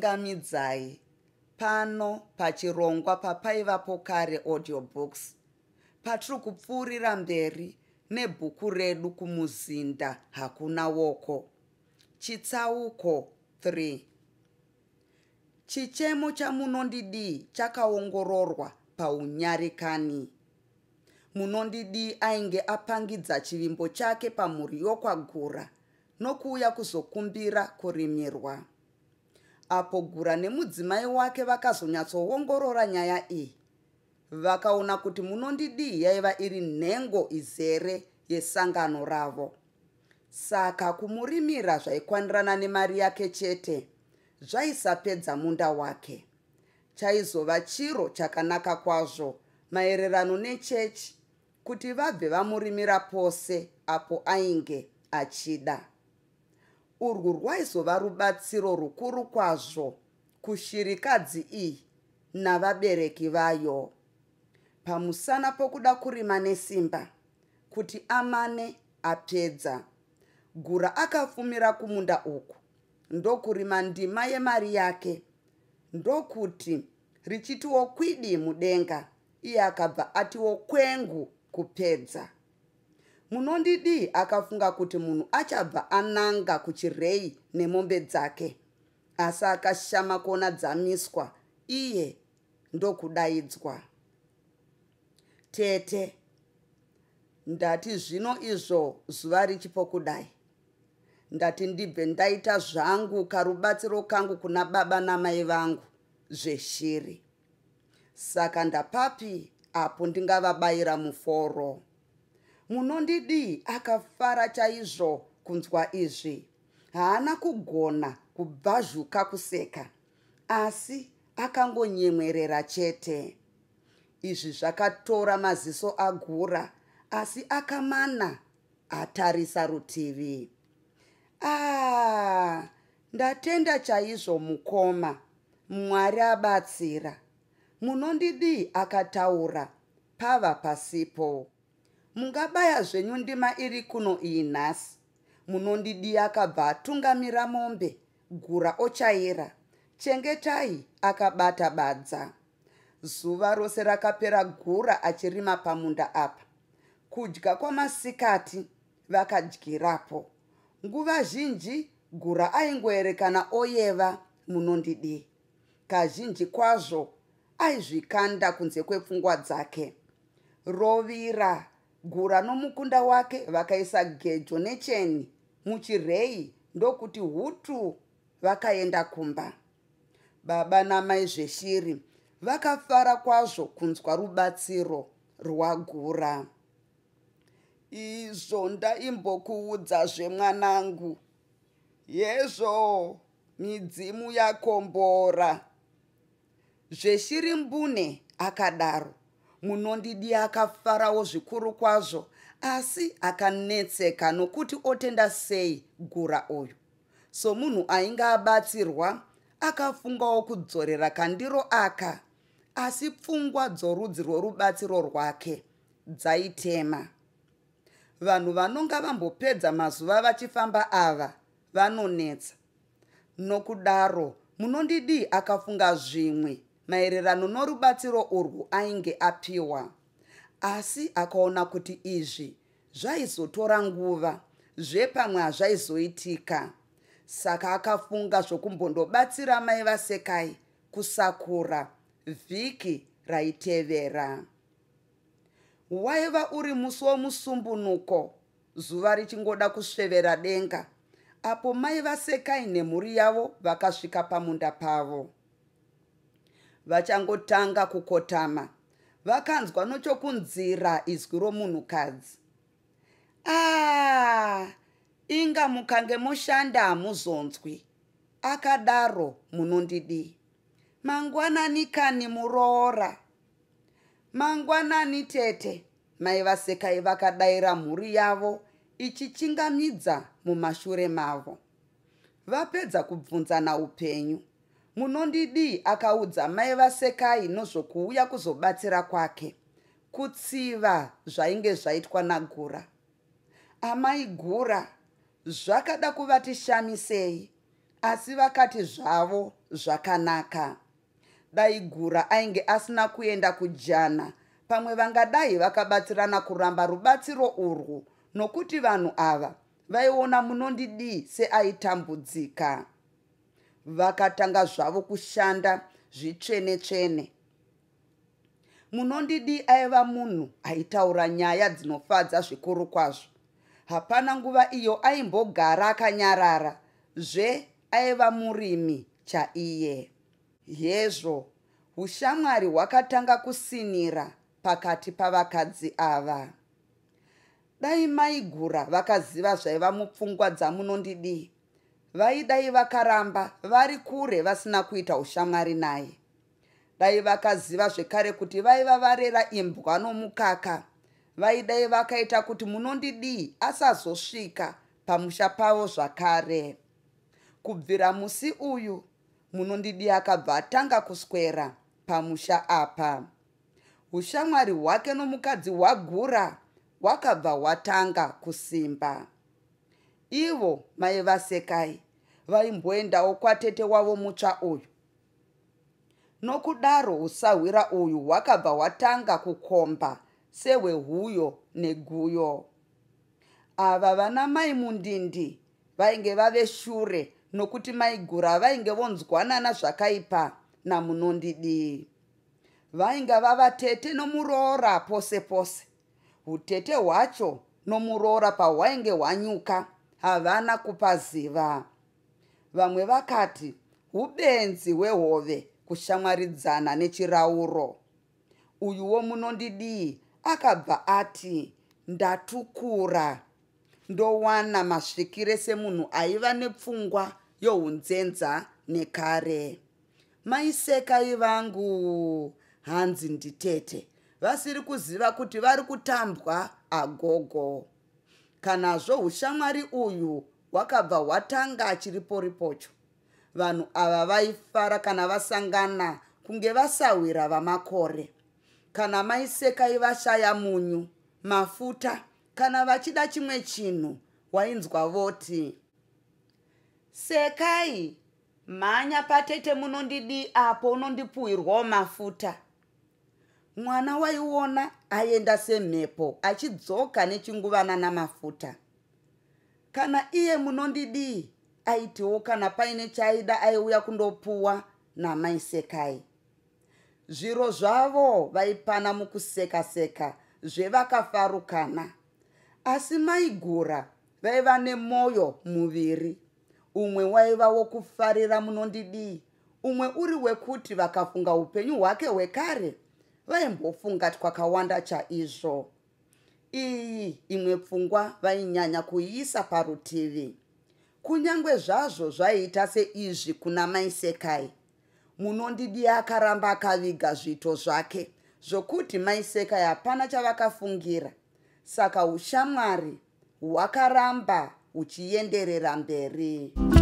Ndinokuchingamidzai pano pachirongwa paPaivapo Kare Audio Books patiri kupfuurira mberi nebhuku redu Kumuzinda Hakuna Woko. Chitsauko 3. Chichemo chaMunondidii chakaongororwa paunyarikani. Munondidii ainge apangidza chivimbo chake pamhuri yokwaGura nokuuya kuzokumbira kurimirwa. Apo Gura nemudzimai wake vakazonyatsoongorora nyaya iyi, vakaona kuti Munondidii yaiva iri nhengo izere yesangano ravo. Saka kumurimira zvaikwanirana nemari yake chete zvaisapedza munda wake. Chaizova chiro chakanaka kwazvo maererano nechechi kuti vabve vamurimira pose apo ainge achida. Urwu rwaizova rubatsiro rukuru kwazvo kushirikadzi iyi navabereki vayo. Pamusana pokuda kurima nesimba kuti amane apedza, Gura akafumira kumunda uku ndokurima ndima yemari yake ndokuti richitiwo kwidi mudenga iye akabva atiwo kwengu kupedza. Munondidii akafunga kuti munhu achabva ananga kuchireyi nemombe dzake asi akashama kuona dzamiswa iye ndokudaidzwa. Tete, ndati zvino izvo zuva richipo kudai ndati ndibve ndaita zvangu karubatsiro kangu kuna baba namai vangu zveshiri. Saka ndapapi apo ndingavabayira muforo? Munondidii akafara chaizvo kunzwa izvi. Haana kugona kubvazhuka kuseka asi akangonyemwerera chete. Izvi zvakatora maziso aGura asi akamana atarisa rutivi. Ah, ndatenda chaizvo mukoma. Mwari abatsira. Munondidii akataura pava pasipo. Mungabaya zvenyu ndima iri kuno iyi nhasi. Munondidii akabva atungamira mombe, Gura ochaira. Chengetai akabata badza. Zuva rose rakapera Gura achirima pamunda apa. Kudya kwamasikati vakadyirapo. Nguva zhinji Gura aingoerekana oyeva Munondidii. Kazhinji kwazvo aizvikanda kunze kwepfungwa dzake. Rovira, Gura nomukunda wake vakaisa gejo necheni muchireyi ndokuti hutu vakaenda kumba. Baba namai Zveshiri vakafara kwazvo kunzwa rubatsiro rwaGura. Izvo ndaimbokuudzazve mwanangu. Hezvo midzimu yakombora. Zveshiri mbune akadaro. Munondidi akafarawo zvikuru kwazvo asi akanetseka nokuti otenda sei Gura uyu. Somunhu ainge abatsirwa akafungawo kudzorera kandiro aka asi pfungwa dzorudzi rworubatsiro rwake dzaitema. Vanhu vanonga vambopedza mazuva vachifamba ava vanonetsa. Nokudaro Munondidii akafunga zvimwe maererano norubatsiro urwu ainge apiwa. Asi akaona kuti izvi zvaizotora nguva zve pamwe hazvaizoitika. Saka akafunga zvokumbondobatsira mai vaSekai kusakura vhiki raitevera. Waiva uri musi woMusumbunuko, zuva richingoda kusvevera denga, apo mai vaSekai nemhuri yavo vakasvika pamunda pavo. Vachangotanga kukotama, vakanzwa nochokunzira izwi romunhukadzi. Ah, inga mukange moshanda hamuzonzwi, akadaro Munondidii. Mangwanani kani muroora. Mangwanani tete, mai vaSekai vakadaira mhuri yavo ichichingamidza mumashure mavo. Vapedza kubvunzana upenyu, Munondidii akaudza mai vaSekai nozvokuuya kuzobatsira kwake kutsiva zvainge zvaitwa naGura. Amai Gura zvakada kuvati shamisei Asi vakati zvavo zvakanaka. Dai Gura ainge asina kuenda kujana, pamwe vangadai vakabatsirana kuramba rubatsiro urwu nokuti vanhu ava vaiona Munondidii seaitambudzika. Vakatanga zvavo kushanda zvitsvene-tsvene. Munondidii aiva munhu aitaura nyaya dzinofadza zvikuru kwazvo. Hapana nguva iyo aimbogara akanyarara, zve aiva murimi chaiye. Hezvo, ushamwari hwakatanga kusinira pakati pavakadzi ava. Dai mai Gura vakaziva zvaiva mupfungwa dzaMunondidii, vaidai vakaramba vari kure vasina kuita ushamwari naye. Dai vakaziva zvekare kuti vaiva varera imbwa nomukaka, vaidai vakaita kuti Munondidii asazosvika pamusha pavo zvakare. Kubvira musi uyu, Munondidii akabva atanga kuswera pamusha apa. Ushamwari hwake nomukadzi waGura hwakabva hwatanga kusimba. Ivo mai vaSekai vaimboendawo kwatete wavo mutsva uyu. Nokudaro usahwira uyu hwakabva hwatanga kukomba sehwehuyo neguyo. Ava vana mai Mundindi vainge vave shure nokuti mai Gura vainge vonzwanana zvakaipa naMunondidii. Vainga vava tete nomuroora pose pose. Utete hwacho nomuroora pahwainge hwanyuka havana kupaziva. Vamwe vakati hubenzi hwehove kushamwaridzana nechirauro. Uyuwo Munondidii akabva ati ndatukura ndowana masvikire semunhu aiva nepfungwa younzenza nekare. Mai Sekai vangu hanzi nditete vasiri kuziva kuti vari kutambwa agogo. Kanazvo ushamwari uyu hwakabva hwatanga chiriporipocho. Vanhu ava vaifara kana vasangana kunge vasahwira vamakore. Kana mai Sekai vashaya munyu, mafuta kana vachida chimwe chinhu wainzwa voti Sekai mhanya patete Munondidii apo unondipuhirwawo mafuta. Mwana waiona aenda semhepo achidzoka nechinguvana namafuta. Kana iye Munondidii aitiwo kana paine chaaida aiuya kundopuwa namai Sekai. Zviro zvavo vaipana mukuseka-seka zvevakafarukana. Asi mai Gura vaiva nemwoyo muviri, umwe waiva wokufarira Munondidii, umwe uri wekuti vakafunga upenyu hwake hwekare vaimbofunga twakawanda chaizvo. Iyi imwe pfungwa vainyanya kuiisa parutivi. Kunyange zvazvo zvaiita seizvi kuna mai Sekai, Munondidii akaramba akaviga zviito zvake zvokuti mai Sekai hapana chavakafungira. Saka ushamwari hwakaramba huchienderera mberi.